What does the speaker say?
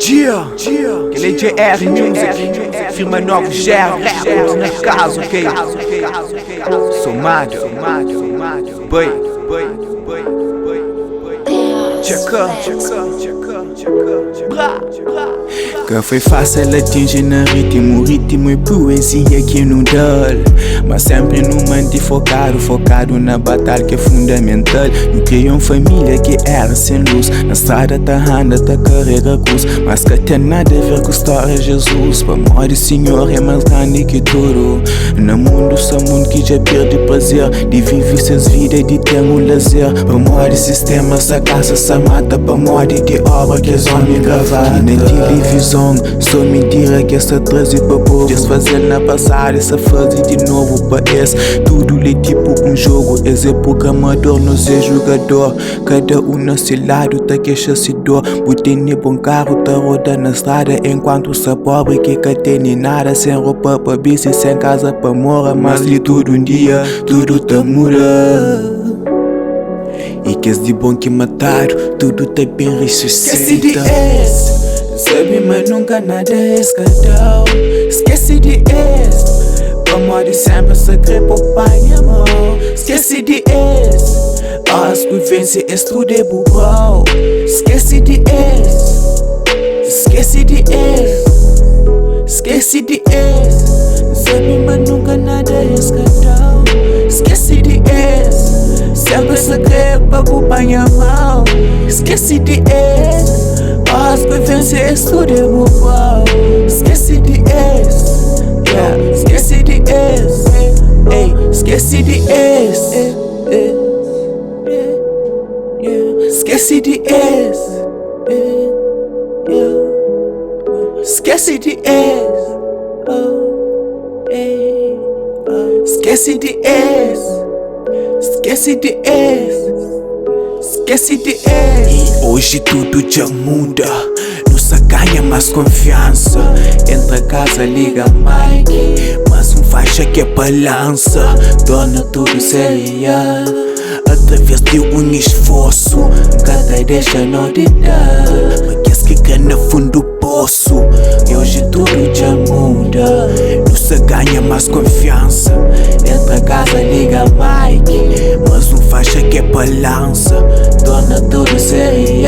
Dia, kel é JR Music, firma novo GR Records na casa, ok? Somado, boy, boy, boy, boy, tcheka, tcheka, tcheka, bra, bra. Ka foi fácil atingir na ritmo, ritmo e poesia que não dá. Mas sempre no manter focado, focado na batalha que é fundamental. Não criou uma família que era sem luz. Na estrada tá anda, tá carrega cruz. Mas que tem nada a ver com a história de Jesus. Pa morrer, Senhor é mais grande que tudo. No mundo, só mundo que já perde prazer de viver suas vidas, de ter um lazer. Pa morrer, sistema, essa casa, essa mata. Pa morrer de obra que os homens gravaram. E na televisão, só mentira que essa trazer pa povo. Desfazer na passada, essa fase de novo pa esse. Tudo é tipo um jogo, esse é programador, nós é jogador. Cada um no seu lado, tá queixa-se dor. Botei bom carro, tá roda na estrada. Enquanto sou pobre que que tem nada. Sem roupa pa bici, sem casa pa morar. Mas de tudo um dia, tudo tá muda. E que de bom que mataram, tudo tá bem ressuscita. Esquece de ex, sabe, mas nunca nada é escadão. Esquece de ex, pra morrer sempre só querer poupar minha mão. Esquece de ex, as que vence esse tudo é bobão. Esquece de ex, esquece de ex, esquece de ex, sabe, mas nunca nada é escadão. Esquece de ex, sempre só querer pra poupar minha mão. Esquece de ex, as que vence esse tudo é bobão. Esquece de ex, yeah, esquece de ex, ei, esquece de ex, esquece de ex, esquece de ex, esquece de ex, esquece de ex, esquece de ex. E hoje tudo já muda, não se ganha mais confiança. Entra casa, liga mic, mas um faixa que é balança, torna tudo sério. Através de um esforço, cada deixa não de dar. Mas que que na fundo do poço, e hoje tudo já muda, não se ganha mais confiança. Entra casa, liga mic, mas um faixa que é balança, torna tudo sério.